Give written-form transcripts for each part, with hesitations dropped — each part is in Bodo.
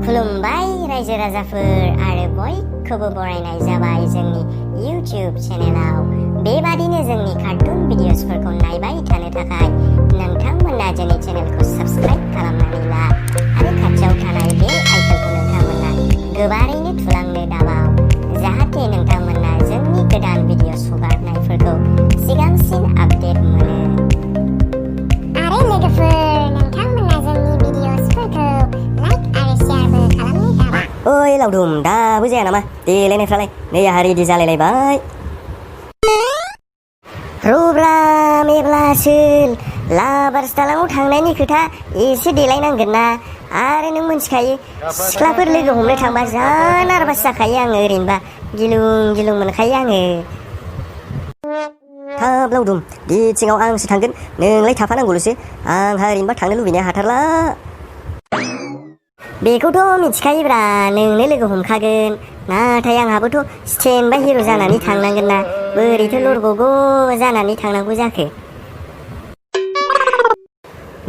खुलुमबाय रायजो राजाफोर आरो बयखौबो बरायनाय जाबाय जोंनि YouTube चेनेलाव। बेबादिनो जोंनि कार्टुन भिडिअसफोरखौ नायबाय थानो थाखाय नोंथांमोना जोंनि चेनेलखौ साबस्क्राइब खालामनानै ला आरो खाथियाव थानाय बे आइकनखौ नोंथांमोना गोबारैनो थुलांनो दाबाव, जाहाथे नोंथांमोना जोंनि गोदान भिडिअस हगारनायफोरखौ सिगांसिन आपडेट मोनो। आरो लोगोफोर, नोंथांमोना जोंनि भिडिअसफोरखौ लाइक आरो शेयारबो खालामनो दाबाव। ओइ लावदुम, दाबो जाया नामा देलायनायफ्रालाय? नै आहा रेडि जालायलायबाय। रब्रा मेब्लासोल, लाबार्स दालाङाव थांनायनि खोथा एसे देलायनांगोन ना। आरो नों मिथिखायो सिख्लाफोर लोगो हमनो थांबा जा नारभास जाखायो आङो, ओरैनोबा गिलुं गिलुं मोनखायो आङो। थाब लावदुम, बिथिङाव आंसो थांगोन, नोंलाय थाफानांगौल'सो। आंहा ओरैनोबा थांनो लुबैनाया हाथारला। बेखौथ' मिथिखायोब्रा, नोंनो लोगो हमखागोन। नाथाय आंहाबोथ' स्टेन्ड बाय हिर' जानानै थांनांगोन ना, बोरैथो लरग'ग' जानानै थांनांगौ जाखो।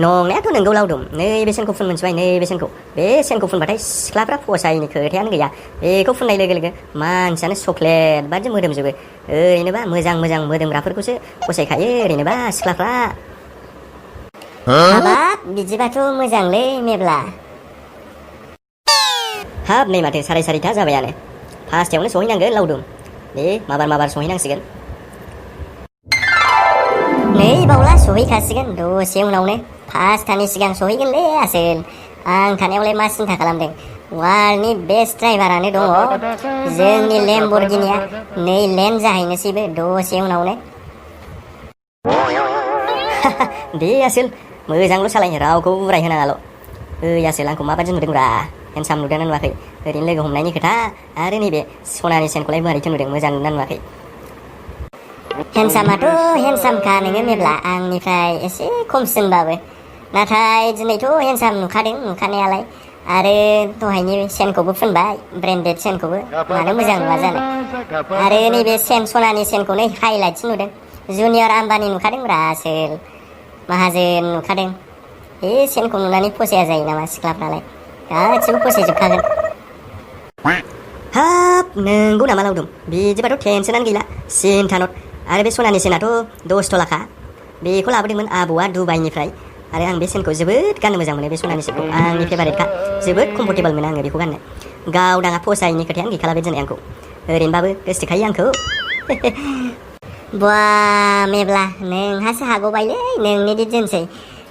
नंनायाथ' नोंगौ लावदुम, नैबे सेनखौ फुन मोनथिबाय, नैबे सेनखौ। बे सेनखौ फुनबाथाय सिख्लाफ्रा फसायैनि खोथायानो गैया। बेखौ फुननाय लोगो लोगो मानसियानो चक्लेट बादि मोदोमजोबो। ओरैनोबा मोजां मोजां मोदोमग्राफोरखौसो फसायखायो ओरैनोबा सिख्लाफ्रा। हाबाब, बिदिबाथ' मोजांलै मेब्ला। हाब, नै माथो 4:30 जाबायानो। फासथायावनो सहैनांगोन लावदुम। दे माबार सहैनांसिगोन। नै बावला सहैखासिगोन दसे उनावनो। 5थानि सिगां सहैगोनलै आसोल। आं थानायावलाय मा सिन्था खालामदों, वार्ल्डनि बेस्ट ड्राइभारानो दङ। जोंनि लेम्बरगिनिया नै लेन्ड जाहैनोसैबो दसे उनावनो। दे आसोल, मोजांल' सालाय, रावखौ उरायहोनाङाल'। ओइ आसोल, आंखौ माबादि नुदोंब्रा? हेन्डसाम नुदोंना नुवाखै? ओरैनो लोगो हमनायनि खोथा आरो नैबे सनानि सेनखौलाय मारैथो नुदों? मोजां नुदोंना नुवाखै? हेन्डसामाथ' हेन्डसामखा नोङो मेब्ला, आंनिफ्राय एसे खमसिनबाबो। नाथाय दिनैथ' हेन्डसाम नुखादों नुखानायालाय। आरो दहायनि सेनखौबो फुनबाय, ब्रेन्डेड सेनखौबो, मानो मोजां नुवा जानो। आरो नैबे सेन, सनानि सेनखौ नै हाइलाइटसो नुदों। जुनियर आम्बानि नुखादोंब्रा आसोल, माहाजोन नुखादों। बे सेनखौ नुनानै फसाया जायो नामा सिख्लाफ्रालाय? गासिबो फसायजोबखागोन। हाब, नंगौ नामा लावदुम? बिदिबाथ' टेनसनानो गैला, सिन्था नट। आरो बे सनानि सेनाथ' 10 तलाखा। बेखौ लाबोदोंमोन आबौआ दुबाइनिफ्राय। आरो आं बे सेनखौ जोबोद गाननो मोजां मोनो। बे सनानि सेनखौ आंनि फेभारेटखा। जोबोद कम्फर्टेबल मोनो आङो बेखौ गाननो। गावदाङा फसायैनि खोथायानो गैखाला बे दिनै आंखौ। ओरैनोबाबो गोसोथोखायो आंखौ। बा मेब्ला, नोंहासो हागौबायलै, नोंनिदि दिनसै।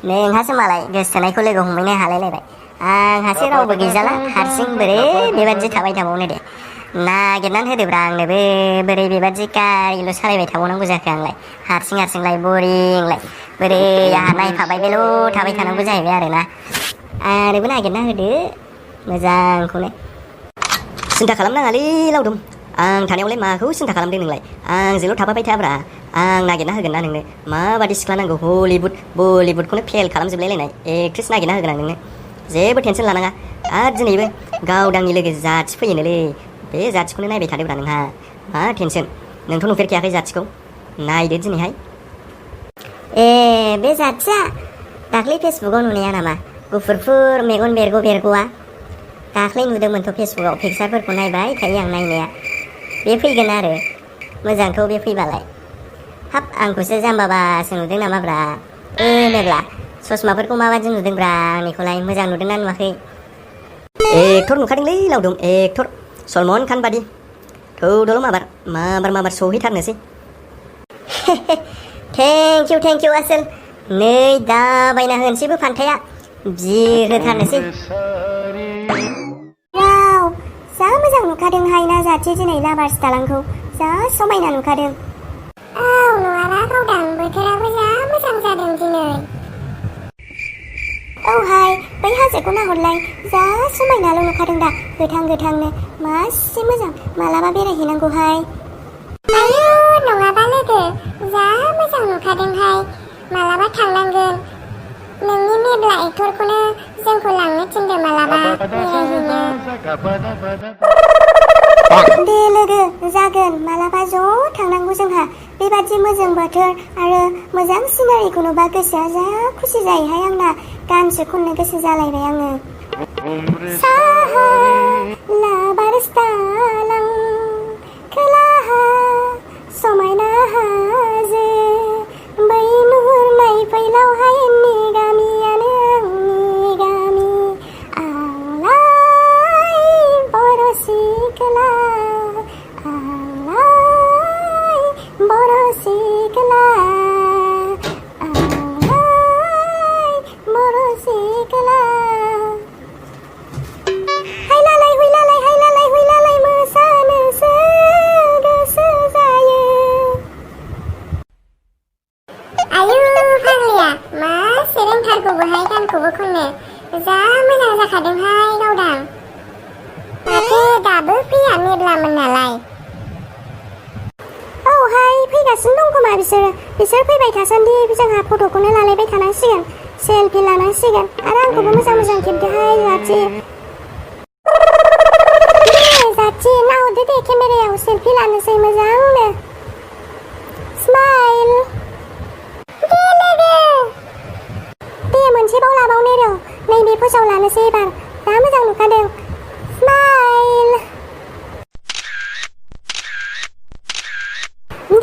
नोंहासो मालाय गोसथोनायखौ लोगो हमहैनो हालायलायबाय। आंहासो रावबो गैजाला, हारसिं बोरै बेबादि थाबाय थाबावनो दे। नागिरनानै होदोब्रा आंनोबो, बोरै बेबादि गारिल' सालायबाय थाबावनांगौ जाखो आंलाय? हारसिंलाय बरिंलाय, बोरै आंहा नायफाबाय बेल' थाबाय थानांगौ जाहैबाय आरोना। आंनोबो नागिरना होदो मोजांखौनो। सिन्था खालामनाङालै लावदुम, आं थानायावलाय माखौ सिन्था खालामदों नोंलाय? आंजोंल' थाफाबाय थाब्रा, आं नागिरना होगोन ना नोंनो। माबादि सिख्ला नांगौ, हलिउद बलिउदखौनो फेल खालामजोबलायलायनाय एक्ट्रेस नागिरना होगोन आं नोंनो। जेबो टेनसन लानाङा। आरो दिनैबो गावदांनि लोगो जाथि फैयोनोलै, बे जाथिखौनो नायबाय थादोब्रा नोंहा। मा टेनसन, नोंथ' नुफेरखायाखै जाथिखौ? नायदो दिनैहाय। ए, बे जाथिया दाख्लै फेसबुकाव नुनाया नामा? गुफुरफुर मेगन बेरग'आ। दाख्लै नुदोंमोनथ' फेसबुकाव, पिकचारफोरखौ नायबाय थायो आं नायनाया। बे फैगोन आरो, मोजांथ' बे फैबालाय। हाब, आंखौसो जाम्बाबासो नुदों नामाब्रा? मेब्ला, ससमाफोरखौ माबादि नुदोंब्रा आंनिखौलाय? मोजां नुदोंना नुवाखै? एक्टर नुखादोंलै लावदुम, एक्टर। सलमान खान बादि। थौदोल' माबार सहैथारनोसै। थेंक इउ आसोल। नै दा बायना होनोसैबो फान्थाया, बिरहोथारनोसै। वाव, जा मोजां नुखादोंहाय ना जाथि दिनै लाबार्स दालांखौ। जा समायना नुखादों। औ, नङाबा गावदां, बोथोराबो जा मोजां जादों दिनै। औहाय, बै हाजोखौ नाहरलाय, जा समायनाल' नुखादों दा, गोथांनो। मासे मोजां, मालाबा बेरायहैनांगौहाय। आयौ, नङाबा लोगो, जा मोजां नुखादोंहाय, मालाबा थांनांगोन। नोंनि मेब्ला एक्टरखौनो जोंखौ लांनो थिनदो मालाबा बेरायहैनो। दे लोगो, जागोन, मालाबा ज' थांनांगौ जोंहा। बेबादि मोजां बोथोर आरो मोजां सिनारिखौ नुबा गोसोआ जा खुसि जायोहाय आंना। गानसो खननो गोसो जालायबाय आङो। साहा लाबारस दालां खोलाहा समायना हाजो बै नुहुरनाय फैलाव हायेननि गामियानो आंनि गामि आंलाय बर' सिख्ला आंलाय बर' सिख्ला आंलाय बर' सिख्ला हायलालाय हुइलालाय हायलालाय हुइलालाय मोसानोसो गोसो जायो। आयु फाग्लिया मा सेरेंथारखौबोहाय गानखौबो खननो जा मोजां जाखादोंहाय गावदां। माथो दाबो फैया मेब्लामोन नालाय। औहाय फैगासिनो दं खोमा बिसोर फैबाय थासान्दि जोंहा फट'खौनो लालायबाय थानांसिगोन सेलफि लानांसिगोन आरो आंखौबो मोजां मोजां खेबदोहाय जाथि। जाथि नाहरदो दे केमेरायाव सेलफि लानोसै मोजांनो स्माइल दे लोगो दे मोनसेबाव लाबावनो र' नैबे फोसाव लानोसै एबार जा मोजां नुखादों स्माइल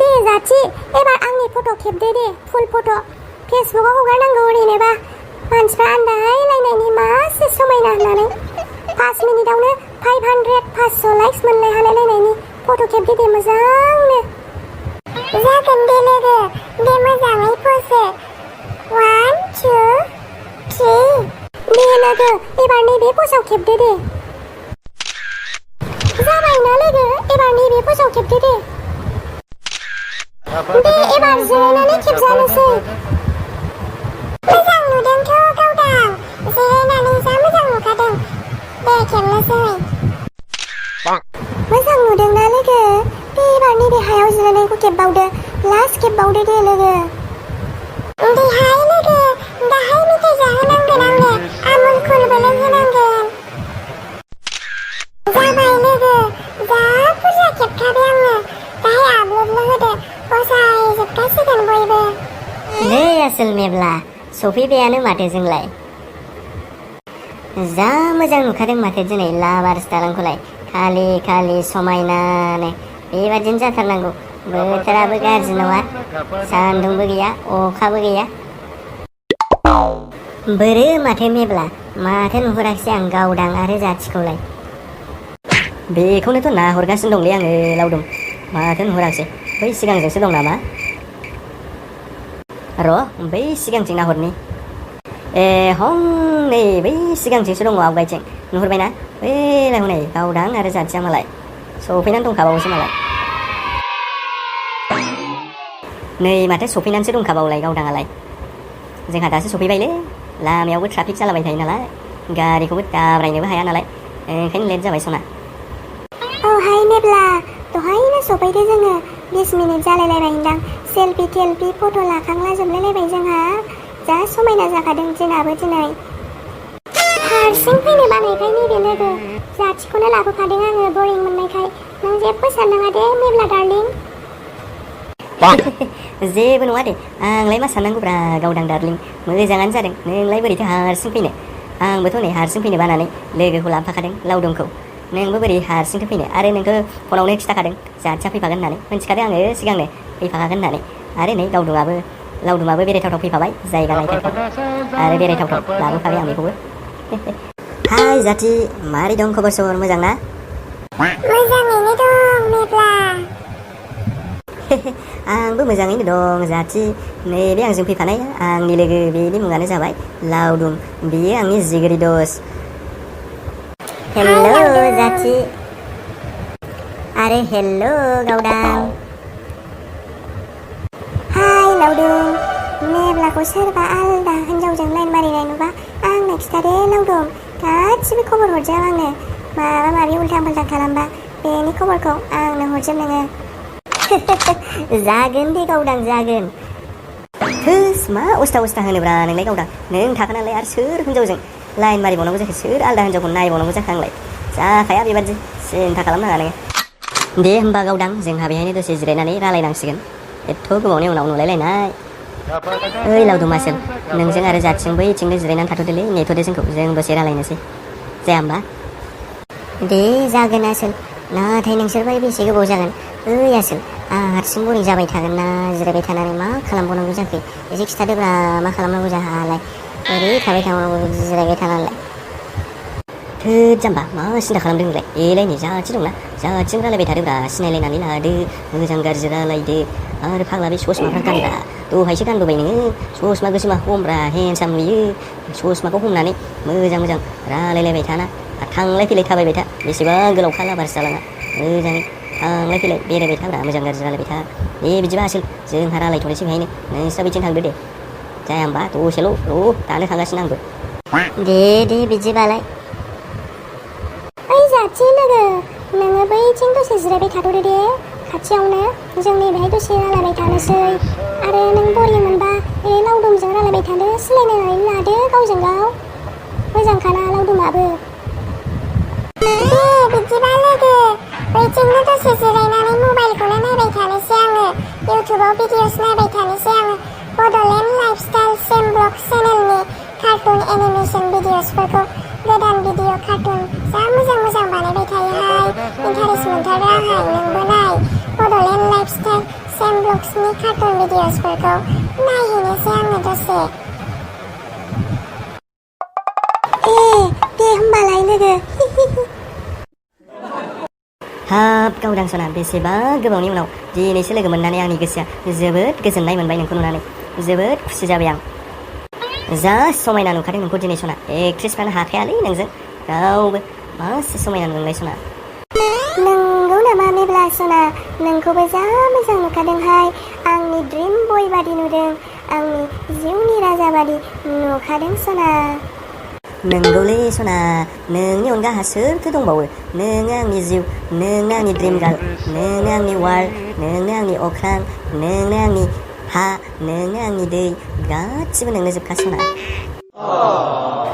दे जाथि एबार आंनि फट' खेबदो दे फुल फट' फेसबुकआव हगारनांगौ ओरैनोबा मानसिफ्रा आन्दायलायनायनि मासे समायना होननानै 5 मिनिटावनो 500 लाइक्स मोनलाय हालायलायनायनि फट' खेबदो दे मोजांनो। जागोन दे लोगो दे मोजाङै पज हो 1 2 3 दे लोगो एबार नैबे पजआव खेबदो दे जाबायना लोगो एबार नैबे पजआव खेबदो दे एबार जिरायनानै खेबजानोसै मोजां नुदोंथ' गावदां जिरायनानै जा मोजां नुखादों दे खेबनोसै मोजां नुदोंना लोगो दे एबार नैबे हायाव जिरायनायखौ खेबबावदो लास्ट खेबबावदो दे लोगो देहाय लोगो दाहाय मेथाइ जाहोनांगोन आंनो आमुल कुलबो लोंहोनांगोन जाबाय लोगो जा बुरजा खेबखाबाय आङो दाहाय आपल'डल' होदो फसायजोबखासिगोन बयबो। नै आसोल मेब्ला सफैबायानो माथो जोंलाय जा मोजां नुखादों माथो दिनै लाबारस दालांखौलाय खालि खालि समायनानो बेबादिनो जाथारनांगौ बोथोराबो गाज्रि नङा सान्दुंबो गैया अखाबो गैया बोरो माथो मेब्ला माथो नुहुराखिसै आं गावदां आरो जाथिखौलाय बेखौनोथ' नाहरगासिनो दंलै आङो लावदुम माथो नुहुराखिसै बै सिगांजोंसो दं नामा र' बै सिगांथिं नाहरनि ए हं नै बै सिगांथिंसो दङ आवगायथिं नुहुरबायना बैलाय हनै गावदां आरो जाथिया मालाय सफैनानै दंखाबावोसो मालाय नै माथो सफैनानैसो दंखाबावलाय गावदाङालाय जोंहा दासो सफैबायलै लामायावबो ट्राफिक जालाबाय थायो नालाय गारिखौबो दाब्रायनोबो हाया नालाय ओंखायनो लेट जाबाय सना औहाय मेब्ला दहायनो सफैदो जोङो 20 मिनिट जालायलायबाय होनदां सेलफि टेलफि फट' लाखांला जोबलायलायबाय जोंहा जा समायना जाखादों दिनाबो दिनै हारसिं फैनो बानायखाय नैबे लोगो जाथिखौनो लाबोफादों आङो बरिं मोननायखाय नों जेबो साननाङा दे मेब्ला डार्लिं जेबो नङा दे आंलाय मा साननांगौब्रा गावदां डार्लिं मोजाङानो जादों नोंलाय बोरैथो हारसिं फैनो आंबोथ' नै हारसिं फैनो बानानै लोगोखौ लाफाखादों लावदुमखौ नोंबो बोरै हारसिंथो फैनो आरो नोंथ' फनावनो खिथाखादों जाथिया फैफागोन होननानै मिन्थिखादों आङो सिगांनो फैफाखागोन होननानै आरो नै लावदुमाबो बेरायथावथाव फैफाबाय जायगा नायथावथाव आरो बेरायथावथाव लाबोफाबाय आं बेखौबो हाय जाथि मारै दं खबर सबर मोजां ना मोजाङैनो दं मेब्ला आंबो मोजाङैनो दं जाथि नैबे आंजों फैफानाय आंनि लोगो बेनि मुङानो जाबाय लावदुम बियो आंनि जिगरि दस हेलौ जाथि आरो हेलौ गावदां हाय लावदुम मेब्लाखौ सोरबा आलदा हिनजावजों लाइन मारिनाय नुबा आंनो खिथादे लावदुम गासिबो खबर हरजोब आंनो माबा माबि उल्टां फाल्टां खालामबा बेनि खबरखौ आंनो हरजोब नोङो जागोन दे गावदां जागोन थोस मा उस्था होनोब्रा नोंलाय गावदां नों थाखानालाय आरो सोर हिनजावजों लाइन मारिबावनांगौ जाखो सोर आलदा हिनजावखौ नायबावनांगौ जाखो आंलाय जाखाया बेबादि सिन्था खालामनाङा नोङो दे होमबा गावदां जोंहा बेहायनो दसे जिरायनानै रायलायनांसिगोन एथ' गोबावनि उनाव नुलायलायनाय ओइ लावदुम आसोल नोंजों आरो जाथिजों बैथिंनो जिरायनानै थाथ'दोलै नेथ'दो जोंखौ जों दसे रायलायनोसै जाया होमबा? दे जागोन आसोल, नाथाय नोंसोरबा बेसे गोबाव जागोन? ओइ आसोल, आं हारसिं बरिं जाबाय थागोन ना जिरायबाय थानानै मा खालामबावनांगौ जाखो? एसे खिथादोब्रा, मा खालामनांगौ जाहालाय? ओरै थाबाय थानांगौ जिरायबाय थानानैलाय। थोद जाम्बा, मा सिन्था खालामदों नोंलाय? एलायनै जाथि दंना, जाथिजों रायलायबाय थादोब्रा, सिनायलायनानै लादो, मोजां गाज्रि रायलायदो। आरो फाग्ला बे ससमाफ्रा गानब्रा, दहायसो गानबोबाय नोङो, ससमा गोसोमा हमब्रा, हेन्डसाम नुयो। ससमाखौ हमनानै मोजां मोजां रायलायलायबाय थाना, थांलाय फैलाय थाबायबाय था, बेसेबां गोलाव खालाबारसो जालाङा, मोजाङै थांलाय फैलाय बेरायबाय थाब्रा, मोजां गाज्रि रायलायबाय था। दे बिदिबा आसोल, जोंहा रायलायथ'नोसै बेहायनो, नोंस्रा बिथिं थांदो दे। जाया होमबा? दसेल' दानो थांगासिनो आंबो। दे बिदिबालाय। ओइ जाथि लोगो, नोङो बैथिं दसे जिरायबाय थाथ'दो दे, खाथियावनो जों नैबेहाय दसे रायलायबाय थानोसै। आरो नों बरिं मोनबा बे लावदुमजों रायलायबाय थादो, सिनायनानै लादो गावजों गाव, मोजांखाना लावदुमाबो। दे बिदिबा लोगो, बैथिंनो दसे जिरायनानै मबाइलखौनो नायबाय थानोसै आङो, इउटुबाव भिडिअस नायबाय थानोसै आङो। बड'लेण्ड लाइफस्टाइल सेमब्लग चेनेलनि कार्टुन एनिमेसन भिडिअसफोरखौ, गोदान भिडिअ कार्टुन जा मोजां मोजां बानायबाय थायोहाय, इन्टारेस्ट मोनथारो आंहाय, नोंबो नाय। बड'लेण्ड लाइफस्टाइल सेमब्लग्सनि कार्टुन भिडिअसफोरखौ नायहैनोसै आङो दसे। दे होमबालाय लोगो। हाब गावदां सना, बेसेबां गोबावनि उनाव दिनैसो लोगो मोननानै आंनि गोसोआ जोबोद गोजोननाय मोनबाय नोंखौ नुनानै, जोबोद खुसि जाबाय आं। जा समायना नुखादों नोंखौ दिनै सना, एक्ट्रेसफ्रानो हाखायालै नोंजों रावबो, मासे समायना नुदोंलाय सना। नंगौ नामा मेब्ला सना, नोंखौबो जा मोजां नुखादोंहाय, आंनि ड्रिम बय बादि नुदों, आंनि जिउनि राजा बादि नुखादों सना। नंगौलै सना, नोंनि अनगा आंहा सोरथो दंबावो? नोंनो आंनि जिउ, नोंनो आंनि ड्रिम गार्ल, नोंनो आंनि वार्ल्ड, नोंनो आंनि अख्रां, नोंनो आंनि हा, नोंनो आंनि दै, गासिबो नोंनो जोबखा सना।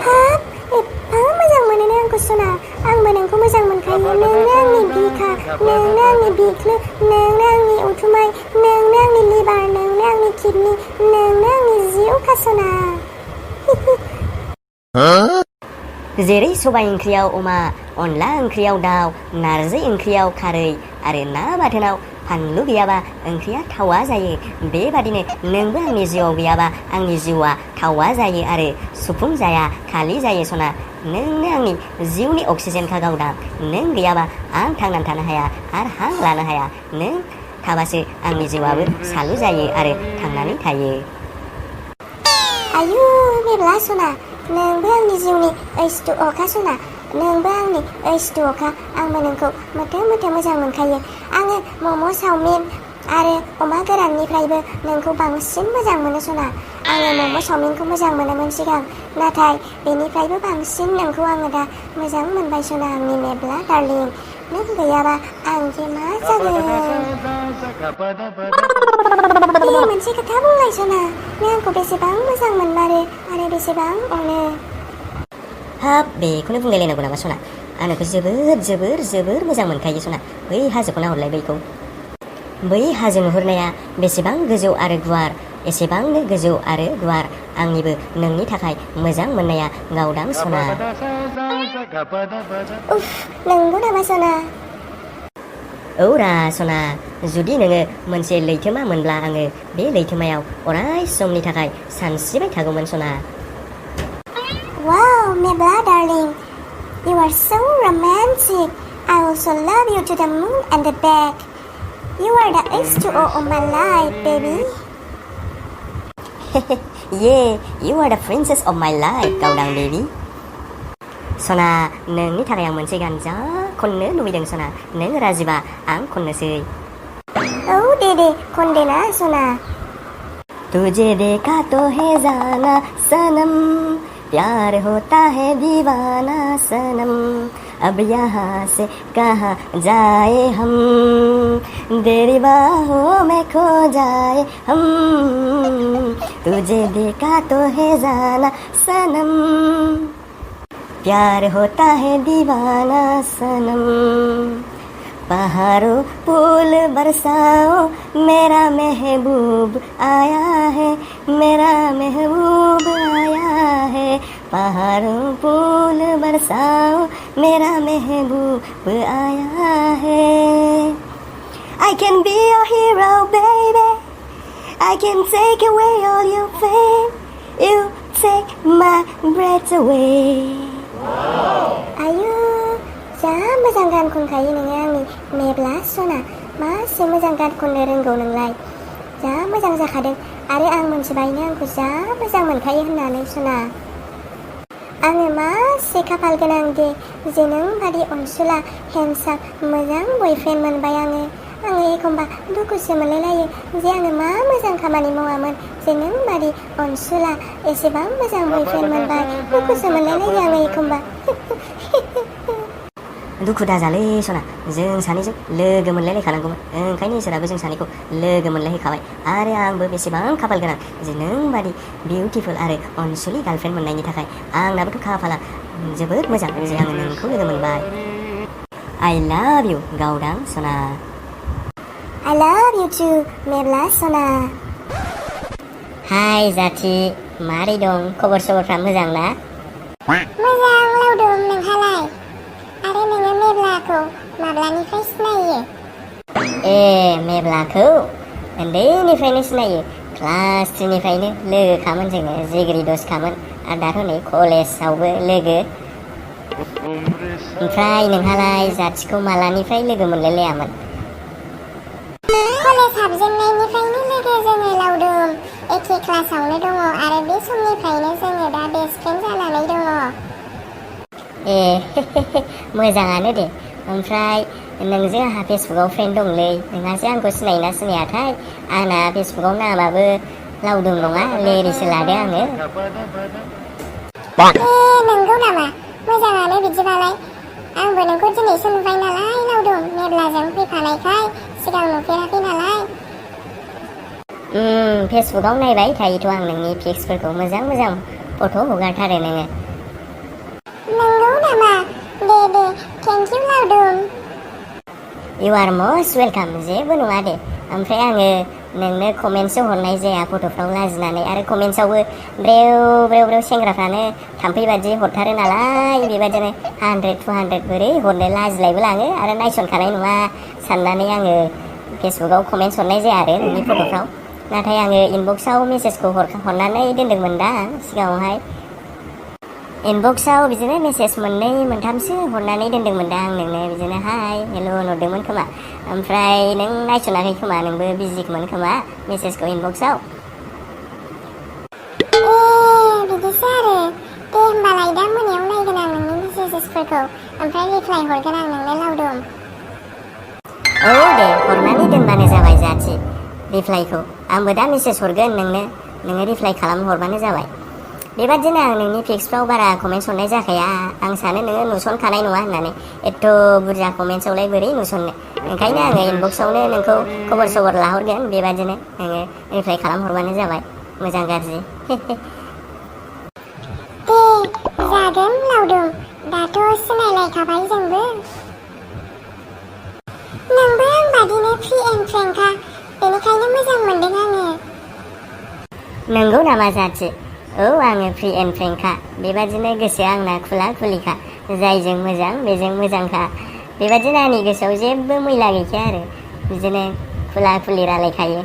हाब, एफा मोजां मोनोनो आंखौ सना, आंबो नोंखौ मोजां मोनखायो। नोंनो आंनि बिखा, नोंनो आंनि बिख्लो, नोंनो आंनि उथुमाय, नोंनो आंनि लिभार, नोंनो आंनि किडनि, नोंनो आंनि जिउखा सना। जेरै सबाय ओंख्रियाव अमा, अनला ओंख्रियाव दाउ, नारजि ओंख्रियाव खारै, आरो ना बाथोनाव फानलु गैयाबा ओंख्रिया थावा जायो, बेबादिनो नोंबो आंनि जिउआव गैयाबा आंनि जिउआ थावा जायो आरो सुफुं जाया, खालि जायो सना। नोंनो आंनि जिउनि अक्सिजेनखा गावदां, नों गैयाबा आं थांनानै थानो हाया आरो हां लानो हाया, नों थाबासो आंनि जिउआबो सालु जायो आरो थांनानै थायो। आयु मेब्ला सना, नोंबो आंनि जिउनि H2O खा सना, नोंबो आंनि H2O खा, आंबो नोंखौ मोथो मोथो मोजां मोनखायो। आङो मम' चावमिन आरो अमा गोराननिफ्रायबो नोंखौ बांसिन मोजां मोनो सना। आङो मम' चावमिनखौ मोजां मोनोमोन सिगां, नाथाय बेनिफ्रायबो बांसिन नोंखौ आङो दा मोजां मोनबाय सना, आंनि मेब्ला डार्लिं। नों गैयाबा आं जे मा जागोन? दे मोनसे खोथा बुंलाय सना, नों आंखौ बेसेबां मोजां मोनमारो आरो बेसेबां अनो? हाब, बेखौनो बुंलायलायनांगौ नामा सना? आं नोंखौ जोबोर जोबोर जोबोर मोजां मोनखायो सना। बै हाजोखौ नाहरलाय, बैखौ, बै हाजो नुहुरनाया बेसेबां गोजौ आरो गुवार, एसेबांनो गोजौ आरो गुवार, आंनिबो नोंनि थाखाय मोजां मोननाया गावदां सना। उफ, नंगौ नामा सना? औरा सना, जुदि नोङो मोनसे लैथोमा मोनब्ला आङो बे लैथोमायाव अराय समनि थाखाय सानस्रिबाय थागौमोन सना। Wow, Mebla darling, you are so romantic. I also love you to the moon and the back. You are the H2O of my life, baby. Yeah, you are the princess of my life, गावदां baby. सना, नोंनि थाखाय आं मोनसे गान जा खननो लुबैदों सना, नों राजिबा आं खननोसै। औ दे खनदे ना सना। तुझे देखा तो है जाना सनम, प्यार होता है दीवाना सनम, अब यहाँ से कहाँ जाए हम, तेरी बाहों में खो जाए हम, तुझे देखा तो है जाना सनम, प्यार होता है दीवाना सनम, पहाड़ों फूल बरसाओ मेरा महबूब आया है मेरा महबूब आया है पहाड़ों फूल बरसाओ मेरा महबूब आया है I can be your hero baby I can take away all your pain You take my breath away Ayo जा मोजां गान खनखायो नोङो आंनि मेब्ला सना मासे मोजां गान खननो रोंगौ नोंलाय जा मोजां जाखादों आरो आं मोनथिबायनो आंखौ जा मोजां मोनखायो होननानै सना आङो मासे खाफाल गोनां दे जे नों बादि अनसुला हेन्डसाम मोजां बयफ्रेन्ड मोनबाय आङो एखमबा दुखुसो मोनलायलायो जे आङो मा मोजां खामानि मावामोन जे नों बादि अनसुला एसेबां मोजां बयफ्रेन्ड मोनबाय दुखुसो मोनलायलायो आङो एखमबा दुखु दाजालै सना जों सानैजों लोगो मोनलायलायखानांगौमोन ओंखायनो इसोराबो जों सानैखौ लोगो मोनलायहोखाबाय आरो आंबो बेसेबां खाफाल गोनां जे नों बादि बिउटिफुल आरो अनसुलि गार्लफ्रेन्ड मोननायनि थाखाय आंनाबोथ' खाफाला जोबोद मोजां जे आङो नोंखौ लोगो मोनबाय I love you गावदां सना I love you too मेब्ला सना हाय जाथि मारै दं खबर सबरफ्रा मोजां ना मोजां लावदुम नोंहालाय आरो नोङो मेब्लाखौ माब्लानिफ्राय सिनायो मेब्लाखौ उन्दैनिफ्रायनो सिनायो क्लास 3निफ्रायनो लोगोखामोन जोङो जिगिरि दसखामोन आरो दाथ' नै कलेजावबो लोगो ओमफ्राय नोंहालाय जाथिखौ मालानिफ्राय लोगो मोनलायलायामोन कलेज हाबजेननायनिफ्रायनो लोगो जोङो लावदुम एखे क्लासावनो दङ आरो बे समनिफ्रायनो जोङो दा बेस्ट फ्रेन्ड जानानै दङ मोजाङानो दे ओमफ्राय नोंजों आंहा फेसबुकआव फ्रेन्ड दंलै नोंहासो आंखौ सिनायोना सिनायाथाय आंना फेसबुकआव नामाबो लावदुम नङा लेरिसो लादो आङो नंगौ नामा मोजाङानो बिदिबालाय आंबो नोंखौ दिनैसो नुबाय नालाय लावदुम मेब्लाजों फैफानायखाय सिगां नुफेराखै नालाय फेसबुकआव नायबाय थायोथ' आं नोंनि पिक्सफोरखौ मोजां मोजां फट' हगारथारो नोङो नंगौ नामा दे थेंक इउ लावदुम इउ आर मस्ट वेलकाम जेबो नङा दे ओमफ्राय आङो नोंनो कमेन्टसो हरनाय जाया फट'फ्राव लाजिनानै आरो कमेन्टसावबो ब्रेव सेंग्राफ्रानो थाम्फै बादि हरथारो नालाय बेबादिनो 100 200 बोरै हरनो लाजिलायबो लाङो आरो नायसनखानाय नङा साननानै आङो फेसबुकआव कमेन्टस हरनाय जाया आरो नोंनि फट'फ्राव नाथाय आङो इनबक्सआव मेसेजखौ हरनानै दोनदोंमोन दा सिगाङावहाय इनबक्सआव बिदिनो मेसेज मोननै मोनथामसो हरनानै दोनदोंमोन दा आं नोंनो बिदिनो हाय हेल' हरदोंमोन खोमा ओमफ्राय नों नायसनाखै खोमा नोंबो बिजिमोन खोमा मेसेजखौ इनबक्सआव बिदिसो आरो दे होमबालाय दा मोनायाव नायगोन आं नोंनि मेसेजेसफोरखौ ओमफ्राय रिप्लाय हरगोन आं नोंनो लावदुम औ दे हरनानै दोनबानो जाबाय जाथि रिप्लायखौ आंबो दा मेसेज हरगोन नोङो रिप्लाय खालामहरबानो जाबाय बेबादिनो आं नोंनि पिक्सफ्राव बारा कमेन्टस हरनाय जाखाया आं सानो नोङो नुसनखानाय नङा होननानै एथ' बुरजा कमेन्टसावलाय बोरै नुसननो ओंखायनो आङो इनबक्सआवनो नोंखौ खबर सबर लाहरगोन बेबादिनो नोङो रिप्लाय खालामहरबानो जाबाय मोजां गाज्रि दे जागोन लावदुम दाथ' सिनायलायखाबाय जोंबो नोंबो आं बादिनो फ्रि एन्ड फ्रेंकखा बेनिखायनो मोजां मोनदों आङो नंगौ नामा जाथि औ आङो फ्रि एन्ड फ्रेंकखा बेबादिनो गोसोआ आंना खुला खुलिखा जायजों मोजां बेजों मोजांखा बेबादिनो आंनि गोसोआव जेबो मैला गैखाया आरो बिदिनो खुला खुलि रायलायखायो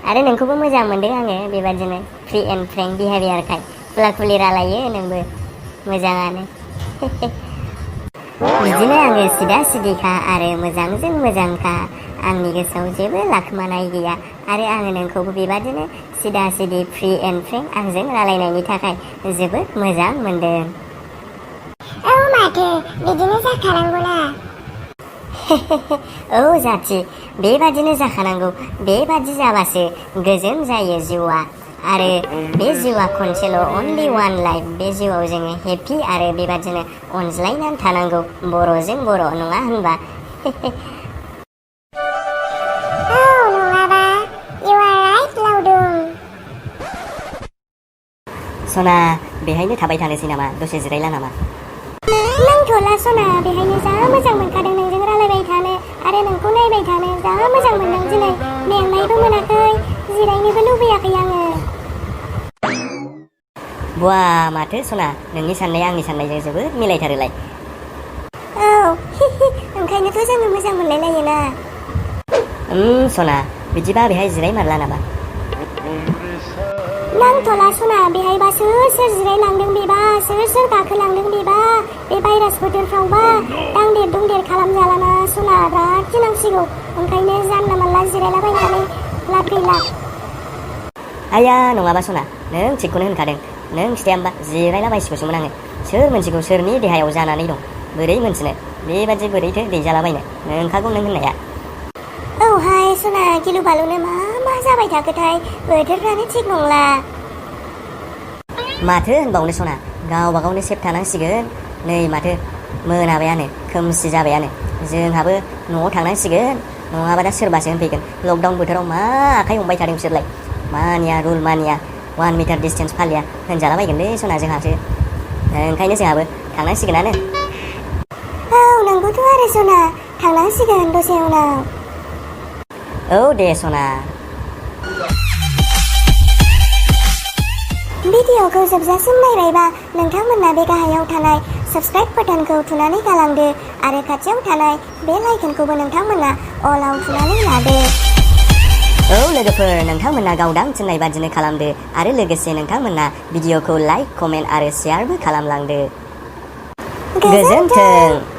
आरो नोंखौबो मोजां मोनदों आङो बेबादिनो फ्रि एन्ड फ्रेंक बिहेभियारखाय खुला खुलि रायलायो नोंबो मोजाङानो बिदिनो आङो सिदा सिदिखा आरो मोजांजों मोजांखा आंनि गोसोआव जेबो लाखोमानाय गैया आरो आङो नोंखौबो बेबादिनो सिदा सिदि फ्रि एन्ड फ्रेंक आंजों रायलायनायनि थाखाय जोबोद मोजां मोनदों औ माथो बिदिनो जाखानांगौना औ जाथि बेबादिनो जाखानांगौ बेबादि जाबासो गोजोन जायो जिउआ आरो बे जिउआ खनसेल' अनलि वान लाइफ बे जिउआव जोङो हेपि आरो बेबादिनो अनज्लायनानै थानांगौ बर'जों बर' नङा होनबा औ नङाबा इउ आर राइट लावदुम सना बेहायनो थाबाय थानोसै नामा दसे जिरायला नामा नांथ'ला सना बेहायनो जा मोजां मोनखादों नोंजों रायलायबाय थानो आरो नोंखौ नायबाय थानो जा मोजां मोनदों दिनै मेंनायबो मोनाखै जिरायनोबो लुबैयाखै आङो। बुवा माथो सना नोंनि साननाया आंनि साननायजों जोबोद मिलायथारोलाय। औ ओंखायनोथ' जोङो मोजां मोनलायलायो ना। सना बिदिबा बेहाय जिराय मारला नामा? नांथ'ला सना बेहायबा सोर सोर जिरायलांदों बेबा सोर सोर गाखोलांदों बेबा बे भाइरास बोथोरफ्रावबा दांदेर दुंदेर खालामजालाना सना बिराद गिनांसिगौ ओंखायनो जानला मानला जिरायलाबायनानै लाब गैला। आया नङाबा सना नों थिगखौनो होनखादों। नों खिथाया होमबा जिरायलाबायसिगौसोमोन आङो। सोर मोनथिगौ सोरनि देहायाव जानानै दं बोरै मोनथिनो बेबादि बोरैथो दैजालाबायनो नोंखागौ नों होननाया। औहाय सना गिलु बालुनो मा जाबाय थाखोथाय बोथोरफ्रानो थिग नंला। माथो होनबावनो सना गावबा गावनो सेफ थानांसिगोन। नै माथो मोनाबायानो खोमसि जाबायानो जोंहाबो न'आव थांनांसिगोन नङाबा दा सोरबासो होनफैगोन लकडाउन बोथोराव मा आखाइ हमबाय थादों बिसोरलाय मानिया रुल मानिया 1 मिटार डिसटेन्स फालिया होनजालाबायगोनलै सना जोंहासो। ओंखायनो जोंहाबो थांनांसिगोनानो। औ नंगौथ' आरो सना थांनांसिगोन दसे उनाव। औ दे सना। भिडिअखौ जोबजासिम नायबायबा नोंथांमोना बे गाहायाव थानाय साबस्क्राइब बाटोनखौ थुनानै गालांदो आरो खाथियाव थानाय बेल आइकनखौबो नोंथांमोना अलाव थुनानै लादो। औ लोगोफोर नोंथांमोना गावदां थिननाय बादिनो खालामदो आरो लोगोसे नोंथांमोना भिडिअखौ लाइक कमेन्ट आरो शेयारबो खालामलांदो। गोजोन्थों।